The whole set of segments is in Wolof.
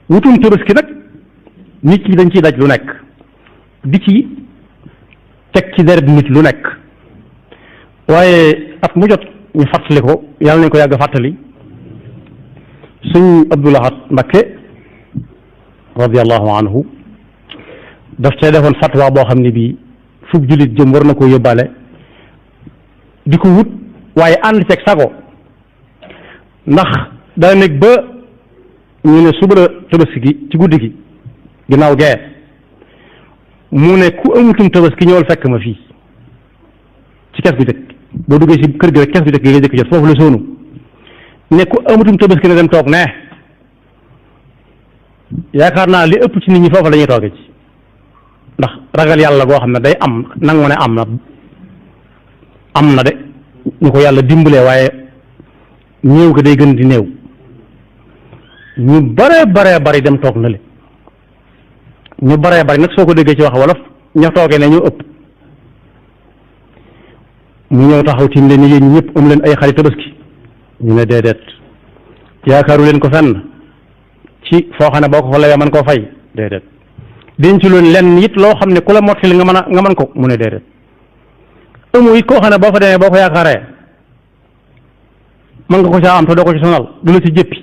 wutum tabaski nag nit ñi dañ ciy daj lu nekk di ci teg ci deret nit lu nekk waaye at mu jot ñu fàttali ko yàlla nañ ko yàgg fàttali suñ Abdou Lahad Mbacké radiyallahu anhu daf cee defoon fatwa boo xam ne bii fukk jullit jëm war na koo yóbbaale di ko wut waaye ànd ceeg sago ndax daa nekk ba ñu ne suba la tabaski gi ci guddi gi ginnaaw gee mu ne ku amutum tabaski ñëwal fekk ma fii ci kees gu jëkk boo duggee ci kër gi rek kees gu jëkk gi nga jëkk jot foofu la soonu ne ku amutum tabaski ne dem toog ne yaakaar naa li ëpp ci nit ñi foofu la ñuy toogee ci ndax ragal yàlla goo xam ne day am nangu ne am na de ñu ko yàlla dimbalee waaye néew ko day gën di néew ñu bare bari dem toog na le ñu bare bari nag soo ko déggee ci wax wolof ña toogee ne ñu ëpp mu ñëw taxaw tiim leen ni yéen ñëpp am leen ay xari tabaski ñu ne déedéet yaakaaru leen ko fenn ci foo xam ne boo ko fa lawee mën koo fay déedéet denc loon lenn it loo xam ne ku la mottali nga mën ko mu ne déedéet amu it koo xam ne boo fa demee boo ko yaakaaree mën nga ko caa am te doo ko ci sonal du la ci jëppi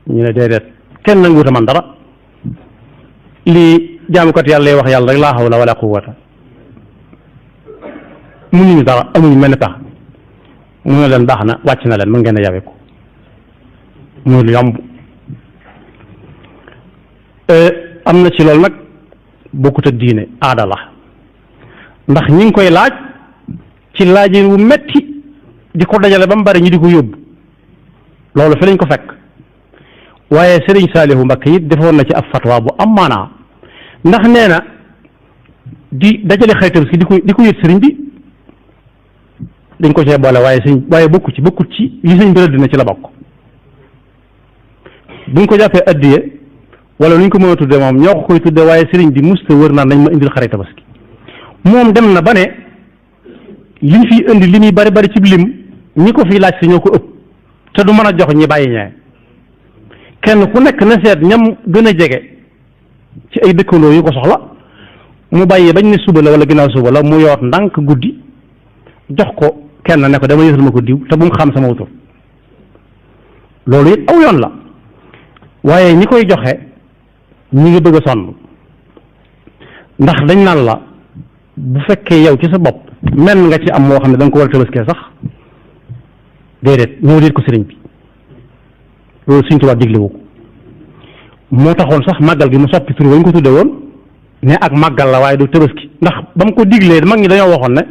ñu ne déedéet kenn nanguwuta man dara lii jaamukat yàlla wax yàlla rek laa hawla wala quwwata mënuñu dara amuñu mel ni tax mu ne leen baax na wàcc na leen mën ngeen a yawe ko muy lu yomb am na ci loolu nag bokkut ak diine aada la ndax ñi ngi koy laaj ci laajin wu metti di ko dajale ba mu bari ñu di ko yóbbu loolu fi lañ ko fekk waaye Serigne Saliou Mbacké it defoon na ci ab fatwa bu am maanaa ndax nee na di dajale xaritam si di ko yët sëriñ bi dañ ko cee boole waaye bokkut ci li sëñ bi rëdd na ci la bokk buñ ko jàppee addiye wala nuñ ko mën a tudde moom ñoo ko koy tudde waaye sëriñ bi musta wër naan nañ ma indil xarit tabaski moom dem na ba ne liñ fiy indi li muy bari ci lim ñi ko fiy laaj si ñoo ko ëpp te du mën a jox ñi bàyyi ñee kenn ku nekk na seet ñam gën a jege ci ay dëkkandoo yu ko soxla mu bàyyi bañ ne suba la wala ginnaaw suba la mu yoot ndànk guddi jox ko kenn ne ko dama yësal ma ko diw te bu mu xam sama wutur loolu it aw yoon la waaye ñi koy joxe ñi ngi bëgg a sonn ndax dañ naan la bu fekkee yow ci sa bopp men nga ci am moo xam ne da nga ko war a tabaskee sax déedéet ñëw déet ko sëriñ bi loolu Sëriñ Tuubaa diglewu ko moo taxoon sax màggal gi mu soppi tur wañ ko tudde woon ne ak màggal la waaye du tabaski ndax ba mu ko diglee mag ñi dañoo waxoon ne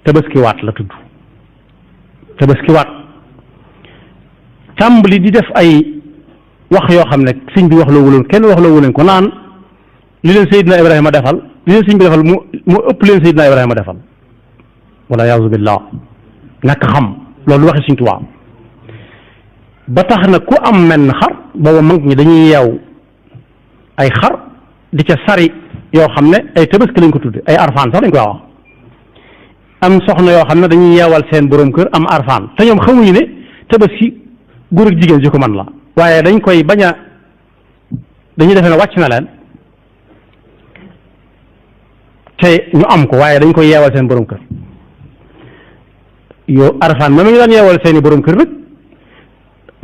tabaski waat la tudd tabaski waat tàmbali di def ay wax yoo xam ne sëñ bi wax loo wuloon kenn wax loo wuleen ko naan li leen Seydina Ibrahima defal li leen sëñ bi defal mu ëpp leen Seydina Ibrahima defal wala yaazu billah ñàkk xam loolu waxi Sëñ Tuubaa ba tax na ku am menn xar booba mag ñi dañuy yeew ay xar di ca sari yoo xam ne ay tabaski lañ ko tudde ay arfaan sax dañ koy wax am soxna yoo xam ne dañuy yeewal seen borom kër am arfaan te ñoom xamuñu ne tabaski góor ak jigéen ji ko man la waaye dañ koy bañ a dañuy defe ne wàcc na leen te ñu am ko waaye dañ koy yeewal seen borom kër yow arfaan ma ñu daan yeewal seeni borom kër nag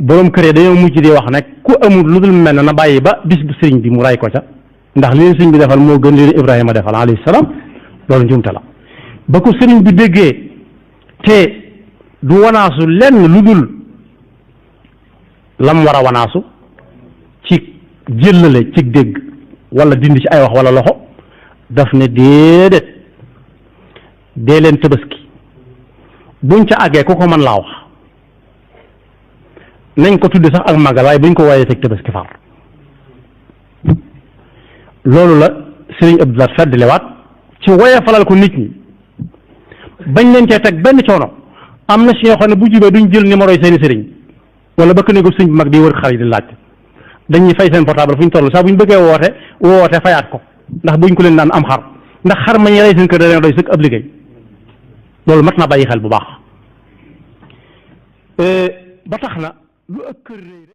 borom kër yi dañoo mujj di wax ne ku amul lu dul mel na bàyyi ba bis bu sëriñ bi mu ray ko ca ndax li leen sëriñ bi defal moo gën leen Ibrahima defal alayhi salaam loolu njuumte la ba ko sëriñ bi déggee te du wanaasu lenn lu dul lam war a wanaasu ci jëllale ci dégg wala dindi ci ay wax wala loxo daf ne déedéet dee leen tabaski buñ ca àggee ku ko mën laa wax nañ ko tudde sax ak màggal waaye buñ ko waaye teg tabaski far loolu la sëriñ Abdou Lahad feddliwaat ci woye falal ko nit ñi bañ leen cee teg benn coono am na si ñoo xam ne bu jubee duñ jël numéro yi seeni sëriñ wala bëkk ne ko sëñ bu mag di wër xar yi di laaj dañuy fay seen portable fu ñu toll saa bu ñu bëggee woote fayaat ko ndax buñ ko leen daan am xar ndax xar ma ñu rey seen kër da leen doy sëkk ab liggéey loolu mat naa bàyyi xel bu baax ba tax na lu ëpp kër